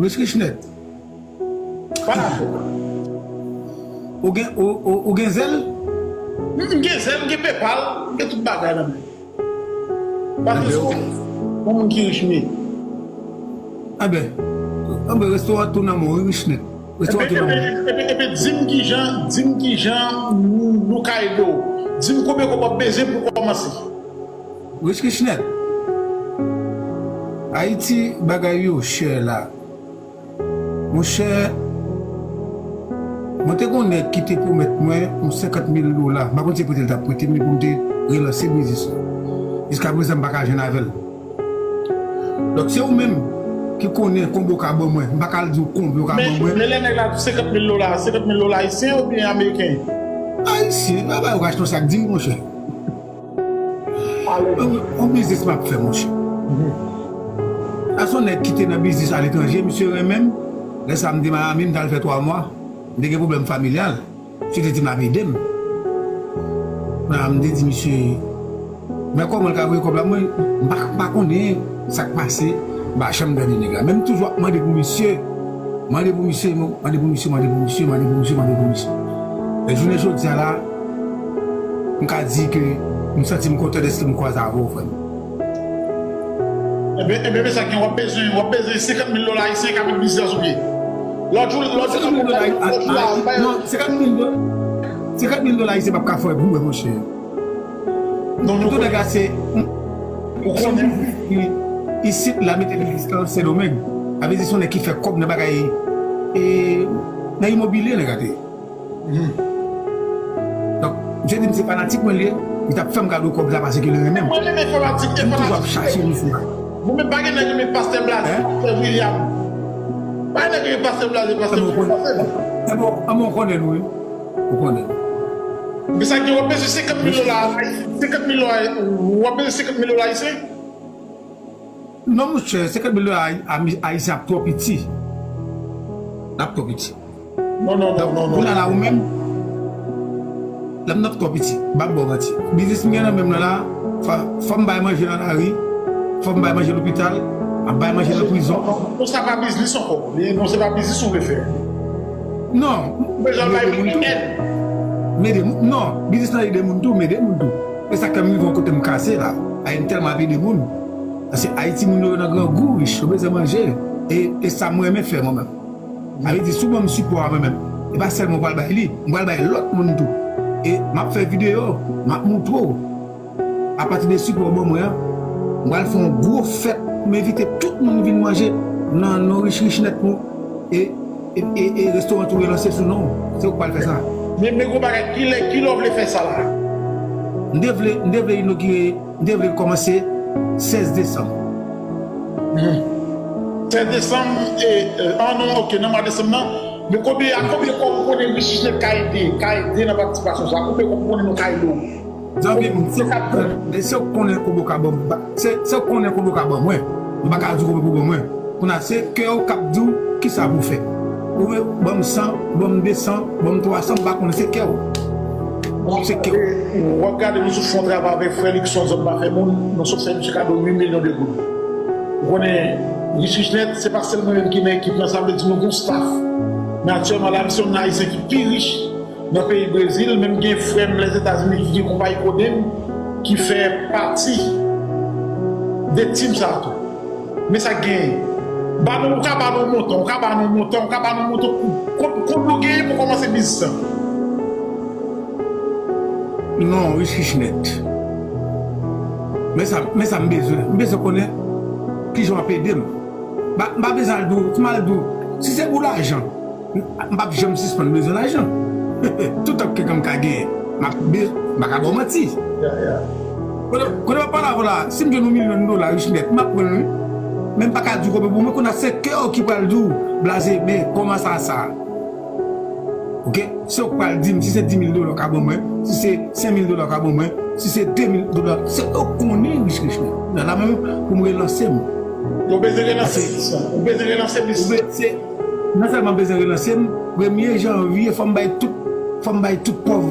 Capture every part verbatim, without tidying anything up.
Rich Rich nèt. Ou gen, ou, ou, ou gen zèl? M gen zèl, m gen PayPal, m gen tout bagay nan men. Patrice, yon moun ki rich m ye. Anben, anben, restoran tou nan men w, wi, Rich nèt. Restoran tou nan men w. Epi, epi, epi, di m kijan, di m kijan nou, nou ka ede w. Di m konbyen kòb w ap bezwen pou kòmanse. Rich Rich nèt. Ayiti, bagay yo chè la. Monchè, mwen te gon nèg ki te pwomèt mwen yon senkant mil dola. M pa konn se prete l t ap prete m li pou m te relanse biznis lan. Jiskaprezan, m pa ka jwenn avè l. Donk, se ou menm ki konnen konbyen w ka ban mwen. M pa ka al di w konbyen w ka ban mwen. Men lè nèg la di w senkant mil dola, senkant mil dola ayisyen oubyen ameriken? Ayisyen, pa bay ou ka achte yon sak diri, monchè. Yon biznis m ap fè, monchè. Sa se yon nèg ki te nan biznis aletranje, misye renmen m. Lè sa a, m te Miami, m t al fè twa mwa. M te gen pwoblèm familyal. Misye te di m l ap ede m. Kounye a, m te di misye, men kòman l ka voye kòb la? Mwen, m pa, m pa konnen sa k pase. M pa janm tande nèg la. Men m toujou ap mande pou misye. Mande pou misye, mande pou misye, mande pou misye, mande pou misye, mande pou misye. Men jounen jodi a la, m ka di ke m santi m kontan dèske m kwaze avè w, frè m. Ebyen, ebyen, men sa gen, w ap bezwen, w ap bezwen senkant mil dola ayisyen k ap met biznis sou pye. Lòt jou, lòt jou, senkant mil dola, lòt jou la, a, a, non, senkant mil do-, senkant mil dola ayisyen p ap ka fè pou mwen, monchè. Non, non. Tout nèg la se, ou konnen. Isit la mete nan distans Sendomeng. Sa vle di se yon nèg ki fè kòb nan bagay, e, nan imobilye nèg la te ye. Donk, misye di m se fanatik mwen li ye, li t ap fè m kado kòb la paske li renmen m. Mwen renmen fanatik, e fanatik. M toujou ap chache misye. Mwen menm pa gen nèg renmen Pastè Blaze, Pastè William. Pa gen nèg renmen Pastè Blaze, Pastè William. Ebyen, ebyen, ou konnen l, wi. Ou konnen. Men sa gen, w ap bezwen senkant mil dola, senkant mil dola, w ap bezwen senkant mil dola ayisyen? Non, monchè, senkant mil dola ay-, ay-, ayisyen ap twò piti. L ap twò piti. Non, non, non, non, non. Kounye a la, ou menm, lè m nan twò piti, m p ap ba w manti. Biznis m gen nan men m nan la, fò, fò m bay manje nan lari, fò m bay manje lopital, m ap bay manje nan prizon. Non, sa pa biznis ankò. Li, non, se pa biznis ou vle fè. Non. Ou bezwen bay moun tou. M ede moun. Non, biznis lan ede moun tou, m ede moun tou. E sa k fè m rive yon kote m kase la, a m tèlman ap ede moun. Paske Ayiti moun yo nan grangou, rich, yo bezwen manje. E, e sa mwen renmen fè mwen menm. Sa vle di, si w ban m sipò a mwen menm, e pa sèlman w pral bay li, m pral bay lòt moun tou. E m ap fè videyo, m ap moutre w. Apati de sipò w ban mwen an, m pral fè yon gwo fèt, m envite tout moun vin manje nan non Rich Rich nèt nou. E, e, e, e restoran tou relanse sou non w. Se ou k pral fè sa. Men, men gwo bagay, kilè, kilè w vle fè sa la? M te vle, m te vle inogire, m te vle kòmanse sèz desanm. Hmm. Sèz desanm, e, e, an non, ok, nan mwa desanm nan. Men konbyen, a konbyen kòb ou konnen Rich Rich nèt ka ede, ka ede nan patisipasyon sa? Konbyen kòb ou konnen nou ka ede w? Zanmi m, se, se w konnen konbyen w ka ban m, se, se w konnen konbyen w ka ban mwen. M pa ka di w konbyen pou ban mwen. Kounye a, se kè w k ap di w kisa pou w fè. Ou ban m san, ban m de san, ban m twa san, m pa konnen, se kè w. Se kè w. W ap gade, nou sot fè yon travay avèk frè Luckson, zòn pa fè moun, nou sot fè misye kado uit milyon de goud. Ou konnen, Rich Rich nèt, se pa sèl mwen menm ki nan ekip lan, sa vle di nou gon staff. Men aktyèlman la, m se youn nan Ayisyen ki pi rich nan peyi Brezil, menm gen frè m Lèzetazini ki gen konpayi kode m, ki fè pati de team sa a tou. Men sa k genyen. Ba nou, ou ka ba nou montan, ou ka ba nou montan, ou ka ba nou montan, kon-, konbyen w genyen pou kòmanse biznis lan? Non, Rich Rich nèt. Men sa, men sa m bezwen. M bezwen konnen kijan w ap ede m. M pa, m pa bezwen al di w, si m al di w, si se pou lajan, m, m p ap janm sispann bezwen lajan. Toutan ke kè m ka genyen, m ap be-, m pa ka ba w manti. Kote, kote m ap pale avè w la, si m jwenn yon milyon dola, Rich nèt, m ap pran l, wi. Men m pa ka di w konbyen pou mwen, kounye a se kè w ki pral di w, Blaze, men kòman sa, sa? Ok? Se ou k pral di m si se dis mil dola w ka ban mwen, si se senk mil dola w ka ban mwen, si se de mil dola, se ou k konnen, Rich Rich nèt. Nan la menm pou m relanse m. Ou bezwen relanse biznis lan. Ou bezwen relanse biznis lan. Ou be-, se, non sèlman m bezwen relanse m, premye janvye, fò m bay tout, fò m bay tout pòv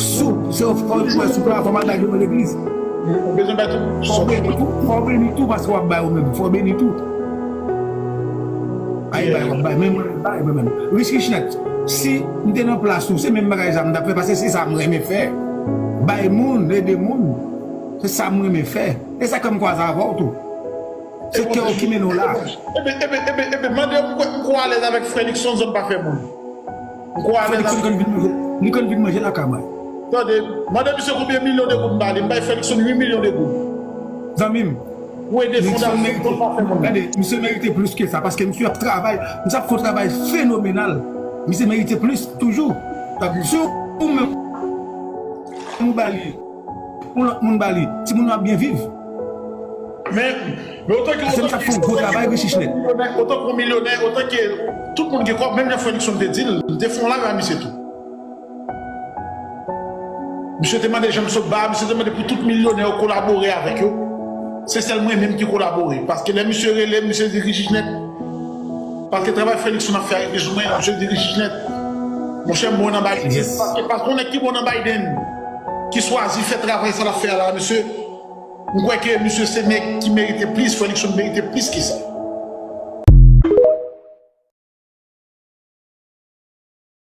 soup. Se fò m pran soup la, fò m al bay yo nan legliz. Ou bezwen bay tout. Fò w beni tou, fò w beni tou, paske w ap bay ou menm. Fò w beni tou. bay, w ap bay, men mwen menm, bay mwen menm. Rich Rich Nèt, si m te nan plas ou, se menm bagay sa m t ap fè, paske se sa m renmen fè. Bay moun, ede moun, se sa m renmen fè. E sa ke m kwaze avè w tou. Se kè w ki mennen w la. Ebe, ebe, ebe, ebe, mande m kwè, m kwè alèz avèk Frè Luckson, zòn pa fè moun. M kwè alèz avèk. Frè Luckson konn vin manje, li konn vin manje lakay mwen. Tande, mande misye konbyen milyon de goud m ba li. M bay Frè Luckson uit milyon de goud. Zanmi m, ou ede fondasyon, zòn pa fè moun. Gade, misye merite plis ke sa, paske misye ap travay, misye ap fè yon travay fenomenal. Misye merite plis toujou. Donk, si ou menm, ou ba li, yon lòt moun ba li, timoun yo ap byen viv. Men, men otan ke, otan ke, otan ke yon milyonè, otan ke yon milyonè, otan ke tout moun gen kòb, menm jan Frè Luckson te di l, m te fè yon live a misye tou. Misye te mande jan m sot ba, misye te mande pou tout milyonè yo kolabore avèk yo. Se sèl mwen menm ki kolabore. Paske lè misye rele m, misye di Rich Rich Nèt. Paske travay Frè Luckson ap fè a rive sou mwen, misye di Rich Rich Nèt. Monchè, m bon nan Biden. Paske, paske yon nèg ki bon nan Biden, ki chwazi fè travay sa l ap fè a la, mesye, m kwè ke misye se nèg ki merite plis, Frè Luckson merite plis ke sa.